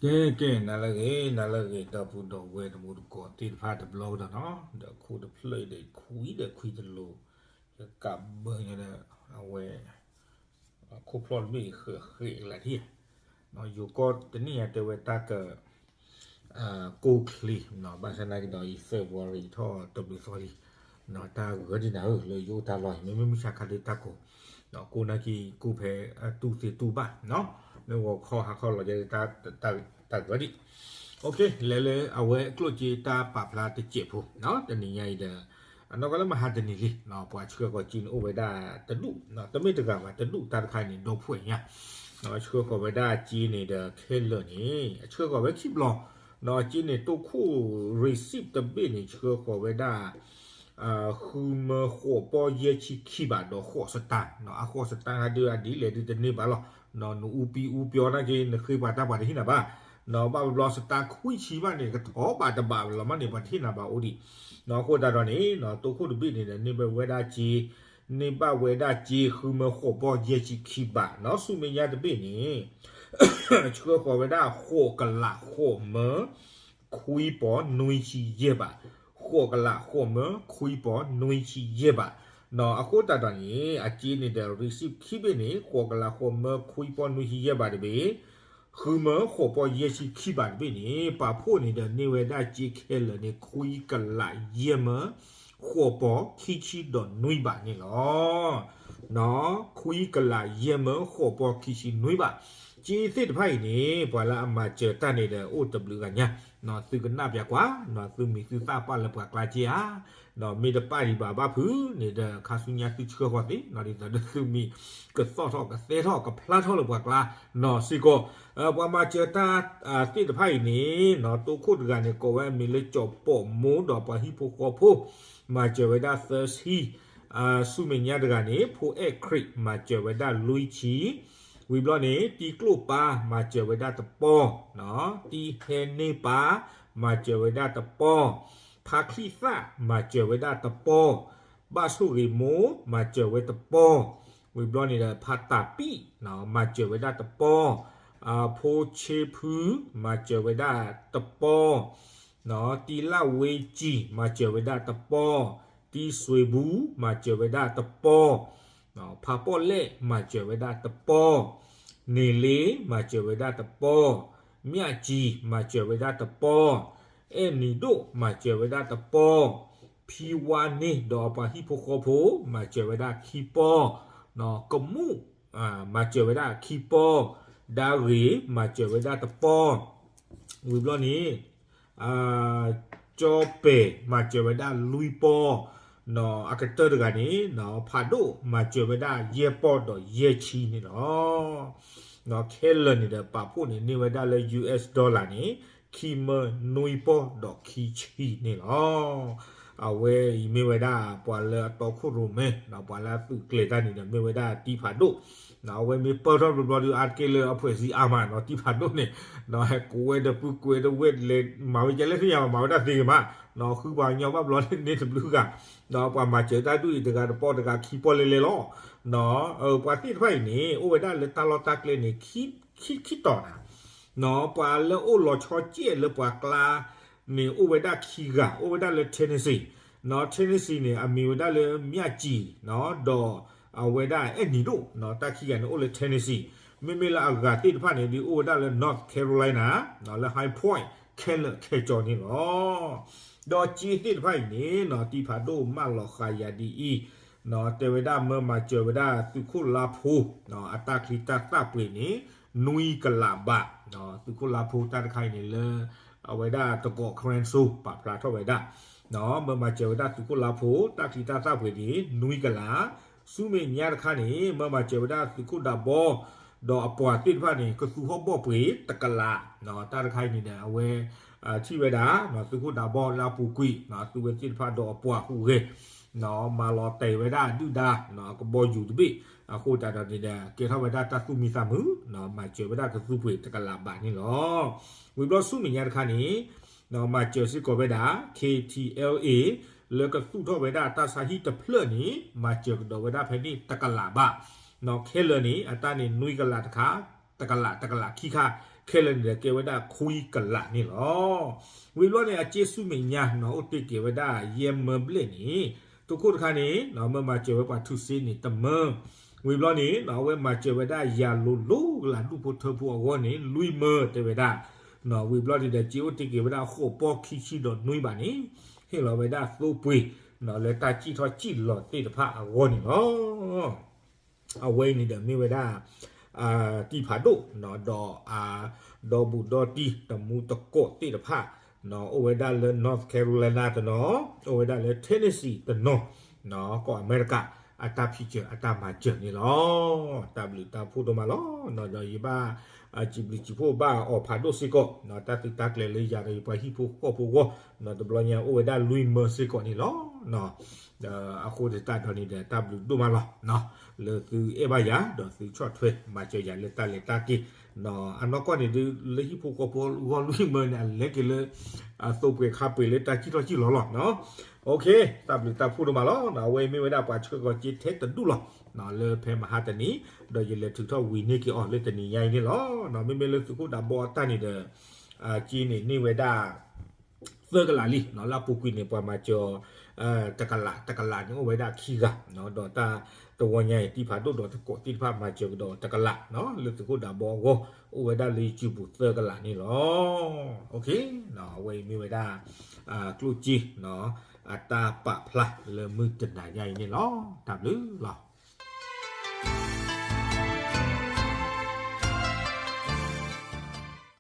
ကဲ ကဲ နၤလၢအဂ့ၤ နၤလၢအဂ့ၤ ဒီပုၢ်ဒီဝဲၢ်တံၤသကိးသ့ၣ်တဖၣ်တဘျီကဒီးနီၤ, ဒီးခိၣ်တဖျၢၣ်အံၤဒီးခွံဒီးခွံတလိၤ, ယကးဘၢညါဒီး အဝဲ ခိၣ်ဖျီၣ်တဘ့ၣ်ဃဲးဃဲးကလးထံၣ်, ယိၤကီၢ်တနံၣ်ညါတဲဝဲတၢ်က ကိၢ်ချ့, ဘၣ်ဆၣ်သနာ်က့ဒီးအံၤ February ထီၣ်တဘျုးသီလံ, တၢ်ဂၢၢ်ဒံးနၤဧၢ လၢယအိၣ်တၢ်လီၢ်အံၤ မ့မ့ၢ်မုၢ်ဆါခါဒုးတၢ်ကိၢ်, ကိၢ်နာ်က့ကိၢ်ဖဲတူၢ်သ့တူၢ်ဘၣ်, မ့ၢ်ဂီၤခီဟါခီလီၤယဲ တၢ်ဂၢၢ်ဒံး, လဲၤလၢအဝဲကျိၣ်စ့တၢ်ပာ်ဖျါတစဲးဖိ, တနံၤညါအံၤဒီး အနီၢ်ကီၢ်လၢမဟါတနံၤလံ, ပှၤဆှၢဃီၤစ့န့ၣ်အိၣ်ဝဲဒၣ်တဒူၣ်, တမ့ၢ်တဂၤဘၣ် တဒူၣ်တၢ်တခါအံၤန့ၣ် ဒီဖှဲးညါ, ဆှၢဃီၤဝဲဒၣ်စ့န့ၣ်ဒီးခဲလၢာ်န့ၣ် အဆှၢဃီၤဝဲခံဘျီ, ဒီးစ့န့ၣ် တိခိၣ် receipt တဘ့ၣ်န့ၣ် ဆှၢဃီၤဝဲဒၣ် ဃုမၢဃိးပီၢ်ယဲၢ်ဆံခံဘးဒီးဃိးစတၣ်, အဃိးစတၣ်ဟဲဒုးအဒ်လဲၣ်ဒုးတန့ၢ်ဘၣ်လီၤ, နအူပံအူပျီနာ်က့ နဃ့ပှၤတၢ်ပှၤတဟ့ၣ်နၤဘၣ်, ဘၣ်ဘျီစတၣ်ခွံဆံဘၣ်န့ၣ် ကထီၣ်ဘးတဘးလီၤမးန့ၣ် ပှၤတဟ့ၣ်နၤဘၣ်အိၣ်ဒံး, အဃိသတးဒီးန့ၣ် တိခိၣ်တဘ့ၣ်န့ၣ်ဒီးန့ၢ်ဘၣ်ဝဲဒၣ်စ့, န့ၢ်ဘၣ်ဝဲဒၣ်စ့ဃုမၢဃိးပီၢ်ယဲၢ်ဆံခံဘး, ဆူမဲာ်ညါတဘ့ၣ်န့ၣ် ဆှၢဃီၤဝဲဒၣ်ဃိးကလးဃိးမၢ ခွံပီၢ်နွံဆံယဲၢ်ဘး, ဃိးကလးဃိးမၢ ခွံပီၢ်နွံဆံယဲၢ်ဘး, အဃိသတးဒီးန့ၣ် အစ့န့ၣ်ဒီး receipt ခံဘ့ၣ်န့ၣ် ဃိးကလးဃိးမၢ ခွံပီၢ်နွံဆံယဲၢ်ဘးတဘ့ၣ်, ဃုမၢဃိးပီၢ်ယဲၢ်ဆံခံဘးတဘ့ၣ်န့ၣ် ပာ်ဖှိၣ်န့ၣ်ဒီးန့ၢ်ဝဲဒၣ်စ့ခဲလၢာ်န့ၣ် ခွံကလးယဲၢ်မၢ ဃိးပီၢ်ခံဆံဒီးနွံဘးန့ၣ်လီၤ. ခွံကလးယဲၢ်မၢဃိးပီၢ်ခံဆံနွံဘး, စ့သ့ၣ်တဖၣ်အံၤန့ၣ် ပှၤလၢအမၤစၢၤတၢ်န့ၣ်ဒီးအိၣ်တဘျုးဂၤညါ, သုကနၣ်ပၠးကွၢ်, သုမံၤသုသၣ်ပာ်လၢပှၤကျါစ့ဧါ, မ့ၢ်တပာ်ဒံးဘၣ်ဘၣ်ဖုးန့ၣ်ဒီး ခါဆူညါသုဆှၢဃီၤသ့, ဒ်သိးဒီးသုမံၤကသီၣ်ထီၣ်ကသဲထီၣ်ကဖျါထီၣ်လၢပှၤကျါ, စ့ၢ်ကီး ပှၤမၤစၢၤတၢ်သ့ၣ်တဖၣ်အံၤန့ၣ် တိခိၣ်တဂၤန့ၣ် ကိးဝဲအမံၤလၢကၠီၤပိာ်မိၢ်ဒီးပှၤဟံၣ်ဖိဃီဖိ, မၤစၢၤဝဲဒၣ်သၢဆံ, ဆူမဲာ်ညါတဂၤန့ၣ် ဖိအဲၣ်ခရံာ် မၤစၢၤဝဲဒၣ်လွံၢ်ဆံ, ဝံၤဘျီန့ၣ် တံၤကျိၣ်ပၢ် မၤစၢၤဝဲဒၣ်တပီၢ်, တံၤဟဲန့ၢ်ပၢ် မၤစၢၤဝဲဒၣ်တပီၢ်, ဖါချံၣ်သၣ် မၤစၢၤဝဲဒၣ်တပီၢ်, ဘၣ်ဆိၣ်ဂ့ၤမိၢ် မၤစၢၤဝဲတပီၢ်, ဝံၤဘျီန့ၣ်ဒီး ဖါတၢ်ပံၣ် မၤစၢၤဝဲဒၣ်တပီၢ်, ဖိဆ့ဖု မၤစၢၤဝဲဒၣ်တပီၢ်, တံၤလၣ်ဝ့ကံ မၤစၢၤဝဲဒၣ်တပီၢ်, တံၤစွ့ၤဘူ မၤစၢၤဝဲဒၣ်တပီၢ်, ဖါပီၣ်လဲၣ် မၤစၢၤဝဲဒၣ်တပီၢ်, န့ၢ်လ့ မၤစၢၤဝဲဒၣ်တပီၢ်, မၠၣ်ကံ မၤစၢၤဝဲဒၣ်တပီၢ်, အဲၣ်နံၤဒိၣ် မၤစၢၤဝဲဒၣ်တပီၢ်, ဖံဝါန့ၢ်ဒီးပှၤဟံၣ်ဖိဃီဖိ မၤစၢၤဝဲဒၣ်ခံပီၢ်, ကမူၣ် မၤစၢၤဝဲဒၣ်ခံပီၢ်, ဒါဂ့ၤ မၤစၢၤဝဲဒၣ်တပီၢ်, ဝံၤဘျီန့ၣ် ကၠီပဲာ် မၤစၢၤဝဲဒၣ်လွံၢ်ပီၢ်, အကတၢၢ်တဂၤန့ၣ် ဖးဒိၣ် မၤစၢၤဝဲဒၣ်ယဲၢ်ပီၢ်ဒီးယဲၢ်ဆံန့ၣ်လီၤ. ခဲလၢာ်န့ၣ်ဒီး ပာ်ဖှိၣ်န့ၣ်န့ၢ်ဝဲဒၣ်လၢ US dollar န့ၣ် ခံမၢနွံပီၢ်ဒီးခံဆံန့ၣ်လီၤ. အဝဲအံၤမ့ၢ်ဝဲဒၣ်ပှၤလၢအတီခိၣ်ရိၣ်မဲ ပှၤလၢအသုးကျဲၤတၢ်န့ၣ်ဒီး မ့ၢ်ဝဲဒၣ်တံၤဖးဒိၣ်, အဝဲမ့ၢ်ပၢၢ်ထီၣ်ဘျီဘျီဒုး အါတက့ၢ်လၢအဖှဲးစ့အါမးနီၤ တံၤဖးဒိၣ်န့ၣ်, ဟဲကိးဝဲဒီးပုၢ်ကွဲးဒီးဝဲလဲၤမၤဝဲကဲလဲၣ်သ့ၣ်ညါ မၤဝဲဒၣ်သ့ဂ့ၤမး, ဃုပှၤကညီဘၣ်ဘျီန့ၢ်တဘျုးဂၤ, ဒီးပှၤမၤစၢၤတၢ်ဒူၣ်အံၤတဂၤတပီၢ်တဂၤခံပီၢ်လဲၤလဲၤလီၤ. ပှၤသ့ၣ်တဖၣ်အံၤန့ၣ် အိၣ်ဝဲဒၣ်လၢတၢ်လီၢ်တၢ်ကျဲန့ၣ် ခံ ခံတီၤနၤ, ပှၤလၢအိၣ်လီၤဆီစဲးလၢပှၤကျါန့ၣ် အိၣ်ဝဲဒၣ်ခံဂၤ အိၣ်ဝဲဒၣ်လၢ Tennessee, Tennessee န့ၣ် အမံၤဝဲဒၣ်လၢမၠၣ်ကံၤ ဒီးအဝဲဒၣ်အဲၣ်နံၤဒိၣ်, တၢ်ခံဂၤန့ၣ်အိၣ်လၢ Tennessee, မ့မ့ၢ်လၢအဂၤသ့ၣ်တဖၣ်န့ၣ် ဒုးအိၣ်ဝဲဒၣ်လၢ North Carolina, လၢ High Point ခဲလၢာ်ခဲကၠီန့ၣ်လီၤ. ဒီးစ့သ့ၣ်တဖၣ်အံၤန့ၣ် တံၤဖးဒိၣ်မၢလီၤဃာ်ယၤဒ်အံၤ, တဲဝဲဒၣ်မၢမၤစၢၤဝဲဒၣ်သုးခိၣ်လါဖိ အတၢ်ချံတၢ်သၣ်ပှ့ၤန့ၣ် နွံကလးဘး, သုးခိၣ်လါဖိတၢ်တခါအံၤန့ၣ်လၢ အဝဲဒၣ်တကိး Crenshaw ပာ်ဖျါထီၣ်ဝဲဒၣ်, မၢမၤစၢၤဝဲဒၣ်သုးခိၣ်လါဖိ တၢ်ချံတၢ်သၣ်ပှ့ၤန့ၣ် နွံကလး, ဆူမဲာ်ညါတခါန့ၣ် မၢမၤစၢၤဝဲဒၣ်သုးခိၣ်ဒးဘီ ဒီးအပှၤသ့ၣ်တဖၣ်န့ၣ် ကသူဟီၣ်ဘီၣ်ပှ့ၤတကလး, တၢ်တခါအံၤန့ၣ်ဒီး အဝဲ ထံၣ်ဝဲဒၣ် သုးခိၣ်ဒးဘီလၢအပူၤကွံာ် သုဝဲသ့ၣ်တဖၣ်ဒီးအပှၤဟူးဂဲၤ မၤလီၤတဲာ်ဝဲဒၣ်ဒုၣ်ဒါ အကဘီယူၤတဘ့ၣ်, အဃိသတးဒီးန့ၣ်ဒီး ကဲထီၣ်ဝဲဒၣ်တၢ်သူၣ်မံသးမုာ်, မၤစၢၤဝဲဒၣ်ကသူပှ့ၤတကလးဘးန့ၣ်လီၤ. ဝံၤဘျီဆူမဲာ်ညါတခါန့ၣ် မၤစၢၤစ့ၢ်ကီးဝဲဒၣ် K T L A လၢကသူၣ်ထီၣ်ဝဲဒၣ်တၢ်ဆါဟံၣ်တဖျၢၣ်န့ၣ် မၤစၢၤကဒီးဝဲဒၣ်ဖဲန့ၣ်တကလးဘး, ခဲလၢာ်န့ၣ် အတၢ်န့ၣ်နွံကလးတခါ, တကလး တကလးခံခါ, ခဲလၢာ်န့ၣ်ဒီးကဲဝဲဒၣ်ခွံကလးန့ၣ်လီၤ. ဝံၤဘျီန့ၣ် အစ့ဆူမဲာ်ညါနီၤ အိၣ်တ့ၢ်က့ၤဝဲဒၣ်ယဲၢ်မၢဘျဲၣ်န့ၣ် သုးခိၣ်တခါန့ၣ် မၢမၤစၢၤဝဲပှၤထုးစ့န့ၣ်တမၢ, ဝံၤဘျီန့ၣ် အဝဲမၤစၢၤဝဲဒၣ်ယၤလိၤလိၤကလးဒူၣ်ဖိထၢဖိအဂီၢ်န့ၣ် လွံၢ်မၢတဲဝဲဒၣ်, ဝံၤဘျီန့ၣ်ဒီး စ့အိၣ်တ့ၢ်က့ၤဝဲဒၣ်ဃိးပီခံဆံဒီးနွံဘးန့ၣ် ဟ့ၣ်လီၤဝဲဒၣ်သိပှ့ၤ လၢတၢ်စံၣ်ထီၣ်စံၣ်လီၤသ့ၣ်တဖၣ်အဂီၢ်န့ၣ်လီၤ. အဝဲအံၤန့ၣ်ဒီးမ့ၢ်ဝဲဒၣ် တံၤဖးဒိၣ် ဒီး ဒီဘူးဒီတံၢ်တမူတကိးသ့ၣ်တဖၣ် အိၣ်ဝဲဒၣ်လၢ North Carolina တနီၤ, အိၣ်ဝဲဒၣ်လၢ Tennessee တနီၤ, ကီၢ်အမဲရကၤ အတၢ်ဖံးစၢၤအတၢ်မၤစၢၤန့ၣ်လီၤ. တၢ်ဘျုးတၢ်ဖှိၣ်ဒိၣ်မးလီၤ. ဒီးယဘၣ် စံးဘျုးစံးဖှိၣ်ဘၣ်အီၤဖးဒိၣ်စ့ၢ်ကီး တၢ်သုးတၢ်ကျဲၤလၢယၤဒီးယပှၤဟံၣ်ဖိဃီဖိအဂီၢ် တဘျီညါအိၣ်ဝဲဒၣ်လွံၢ်မၢစ့ၢ်ကီးန့ၣ်လီၤ. အဃိသတးဒီးန့ၣ်ဒီး တၢ်ဘျုးဒိၣ်မးလီၤ. လၢသုအဲၣ်ဘၣ်ယၤ ဒီးသုဆီၣ်ထွဲမၤစၢၤယၤလၢတၢ်လဲၤတၢ်က့ၤ အနီၢ်ကီၢ်န့ၣ်ဒုး လၢဟံၣ်ဖိဃီဖိအဂီၢ်လွံၢ်မၢန့ၣ် အလဲၤက့ၤလၢ သိပှ့ၤခါပှ့ၤလၢတၢ်စံၣ်ထီၣ်စံၣ်လီၤလီၤ. တၢ်ဘျုးတၢ်ဖှိၣ်ဒိၣ်မးလီၤ. အဝဲမ့ၢ်ဝဲဒၣ်ပှၤဆှၢကီၤက့ထဲတဒူၣ်လီၤ. လၢဖဲမဟါတနံၤ ဒီးယလဲၤထုးထီၣ်ဝံၤန့ၢ်က့ၤအီၤလၢတနံၤညါအံၤန့ၣ်လီၤ. မ့မ့ၢ်လၢသုးခိၣ်ဒးဘီအတၢ်န့ၣ်ဒီး က့န့ၣ်န့ၢ်ဝဲဒၣ် သၢကလးလံ လၢအပူၤကွံာ်န့ၣ် ပှၤမၤစၢၤ တကလး တကလးန့ၣ်အိၣ်ဝဲဒၣ်ခံဂၤ ဒီးတၢ်တဝီညါအံၤ တံၤဖးဒိၣ်ဒီးတကိးသ့ၣ်တဖၣ်မၤစၢၤကဒီးတကလး လၢသုးခိၣ်ဒးဘီအဂီၢ် အိၣ်ဝဲဒၣ်လၢယစုပူၤသၢကလးန့ၣ်လီၤ. အဝဲအံၤမ့ၢ်ဝဲဒၣ် ကျိၣ်စ့ အတၢ်ပာ်ဖျါလၢမုၢ်တနၤညါအံၤန့ၣ်လီၤ. တၢ်ဘျုးလီၤ.